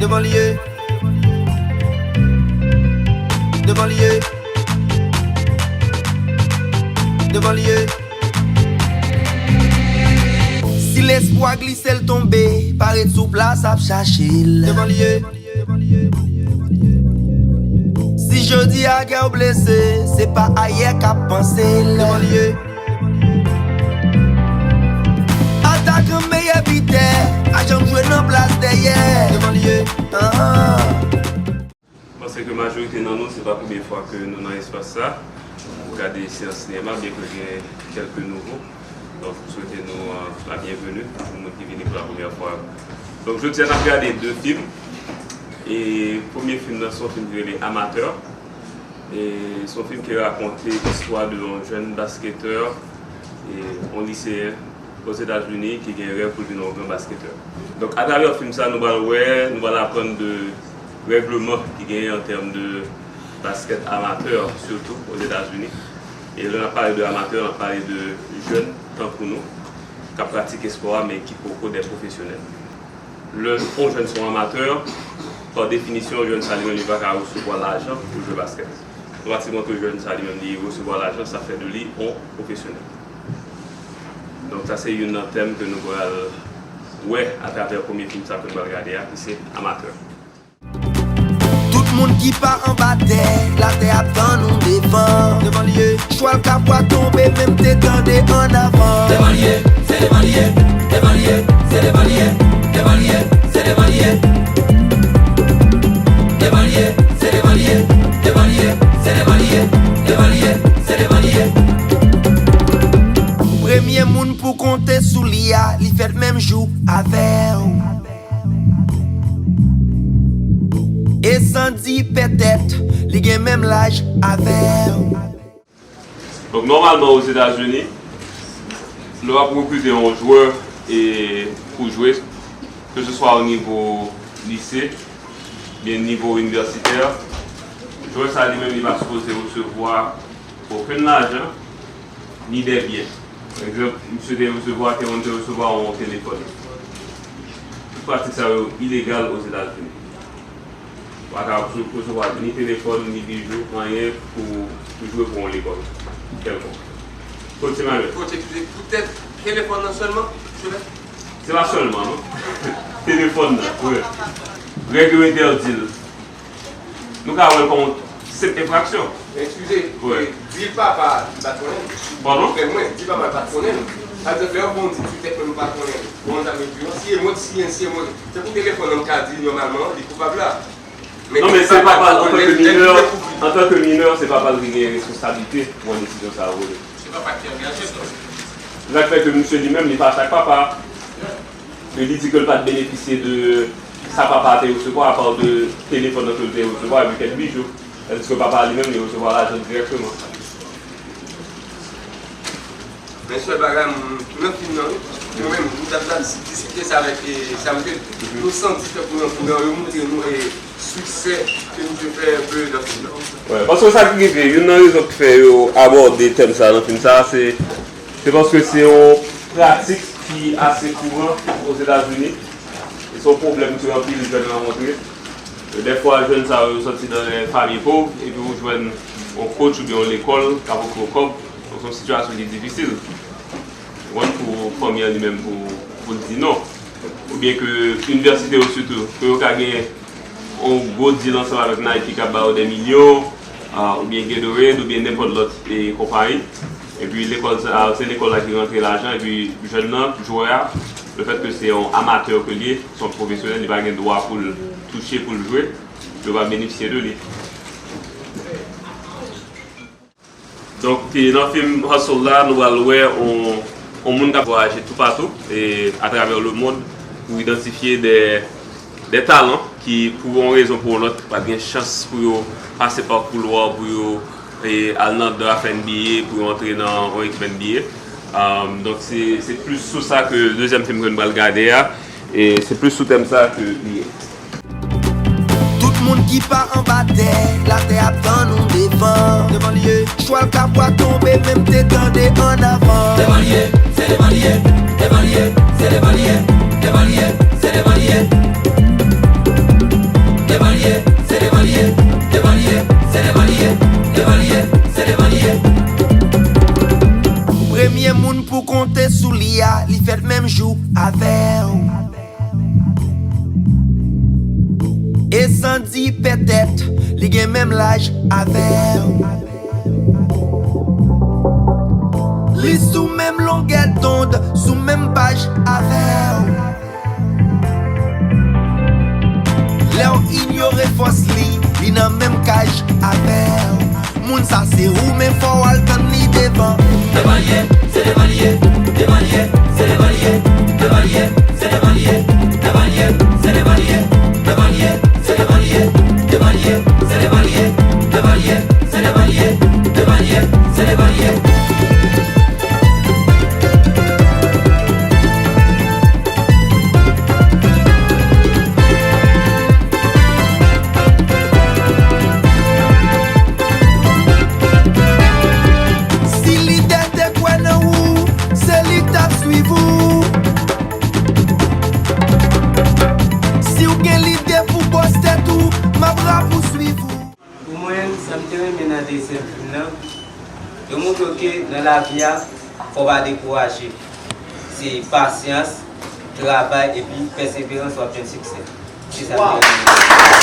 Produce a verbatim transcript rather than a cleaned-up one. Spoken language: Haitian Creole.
Devan li ye. Devan li ye. Devan li ye. Si lespwa glise l tonbe, pa ret sou plas ap chache l. Devan li ye. Si jodi a kè w blese, se pa ayè k ap panse l. Devan li ye. Atakan meyè bitè, pa janm jwe nan plas dèyè. Devan li ye. Ah. Mwen panse ke majorite nan nou, se pa premye fwa ke nou nan espas sa pou gade seyans sinema, byen ke gen kèlke nouvo. Donk, m swete nou, euh, la byenveni pou moun ki vini pou la premyè fwa. Donk, jodi a, n ap gade de fim. E premye fim nan, se yon fim ki rele Amateur. E se yon fim ki rakonte istwa de yon jèn basketè, e yon liseyen Ozetazini ki gen rèv pou l vin yon gran basketè. Donk, atravè fim sa, nou pral wè, nou pral aprann de règleman ki genyen an tèm de baskèt amatè, sitou Ozetazini. E lè n ap pale de amatè, n ap pale de jèn tankou nou, k ap pratike espò a, men ki poko de pwofesyonèl. Lè yon jèn se yon amatè, pa definisyon, jèn sa li menm li pa ka resevwa lajan pou jwe baskèt. Otomatikman tou jèn sa li menm li resevwa lajan, sa fè de li yon pwofesyonèl. Donk sa se youn nan tèm ke nou pral wè atravè premye fim sa ke nou pral gade a, ki se Amatè. Tout moun ki pa anba tè, latè ap tann ou devan. Devan li ye. Chwal ka pwa tonbe, menm te tande ann avan. Devan li ye, se devan li ye, devan li ye, se devan li ye, devan li ye, se devan li ye. Devan li ye, se devan li ye, devan li ye, se devan li ye, devan li ye, se devan li ye. Premye moun pou konte sou li a, li fèt menm jou avè w. E san di pètèt, li gen menm laj avè w. Donk, nòmalman, Ozetazini, lè w ap rekrite yon jwè e pou jwe, ke se swa o nivo lise, byen nivo inivèsitè, jwè sa li menm, li pa sipoze resevwa okenn lajan, ni de byen. Pa egzanp, misye te resevwa, te, te resevwa yon telefòn. Tout pratik sa yo ilegal Ozetazini. Ou pa ka resevwa ni telefòn, ni bijou, anyen pou, pou jwe pou yon lekòl kèlkonk. Kot se malè? Kot se poutèt telefòn nan sèlman, Joseph? Se pa sèlman, non. Telefòn nan, wi. Règ yo entèdi l. Nou ka wè l kòm yon senp enfraksyon. Eskize, wi. Di papa, li pa t konnen. Padon? Frè mwen, di papa, li pa t konnen. Sa vle di, lè yo bon di, poutèt mwen, m pa konnen. Bon, sa vle di, si e mwen, si e, si e mwen. Se pou telefòn nan, m ka di, nòmalman, li koupab la. Non, men se papa l, antanke minè, antanke minè, se papa l ki gen responsablite pou pran desizyon sa a, wi. Se papa ki angaje l, non? Sa k fè ke misye li menm, li pa sa ak papa. E li di ke l pa t benefisye de sa papa a te resevwa, apa de telefòn nan ke l te resevwa, epi kèk bijou. Tandiske papa a li menm, li resevwa lajan dirèkteman. Men sèl bagay, m, nan fim nan, wi. Mwen menm, m t ap, t ap diskite sa avèk, e, Samuel. Nou santi tankou nan fim nan, yo montre nou, e, siksè ke misye fè un peu nan fim nan. Wi, paske sa ki rive, youn nan rezon ki fè yo abòde tèm sa nan fim sa, se, se paske se yon pratik ki ase kouran Ozetazini. E se yon pwoblèm ke anpil jèn rankontre. Dèfwa, jèn sa yo sòti nan yon fanmi pòv, epi ou jwenn yon coach oubyen yon lekòl k ap ofri w kòb. Donk, se yon sitiyasyon ki difisil. Ou konprann, pou fanmi an li menm pou, pou l di non. Oubyen ke inivèsite yo sitou, ke yo ka gen yon gwo deal ansanm avèk Nike k ap ba yo dè milyon, ah, oubyen Gatorade, oubyen nenpòt lòt, e, konpayi. Epi lekòl sa, se lekòl la ki rantre lajan, epi jèn nan, jwè a, lefètke se yon amatè ke l ye, se yon pwofesyonèl, li pa gen dwa pou l touche, pou l jwe, yo pa benefisye de li. Donk, e, nan fim Hustle la, nou pral wè on, on moun k ap vwayaje toupatou, e, atravè lemonn pou idantifye de, de talan ki, pou yon rezon pou yon lòt, pa t gen chans pou yo pase pa koulwa, pou yo, e, al nan draft N B A, pou yo antre nan yon ekip N B A. Um, donk, se, se plis sou sa ke dezyèm fim ke nou pral gade a, e se plis sou tèm sa ke li ye. Tout moun ki pa anba tè, latè ap tann ou devan. Devan li ye. Chwal ka pwa tonbe, menm te tande ann avan. Devan li ye, se devan li ye, devan li ye, se devan li ye, devan li ye, se devan li ye. fèt menm jou avè w. E san di pètèt, li gen menm laj avè w. Li sou menm longè dond, sou menm paj avè w. Lè w inyore fòs li, li nan menm kaj avè w. Moun sa se ou, men fò w al tann li devan. Devan l ye, se devan l ye, devan l ye, se devan l ye, devan l ye, se devan l ye, devan l ye, se devan l ye, devan l ye, se devan l ye, devan l ye, se devan l ye, devan l ye, se devan l ye, devan l ye, se devan l ye. Si lidè te kwè nan ou, se li t ap swiv ou. Si w gen lide pou bòs tèt ou, m ap rapouswiv ou. Pou mwen, sa m te renmen nan dezyèm fim nan, yo montre w ke nan lavi a, fò w pa dekouraje. Se pasyans, travay epi pèseverans w ap jwenn siksè. Se sa m te renmen.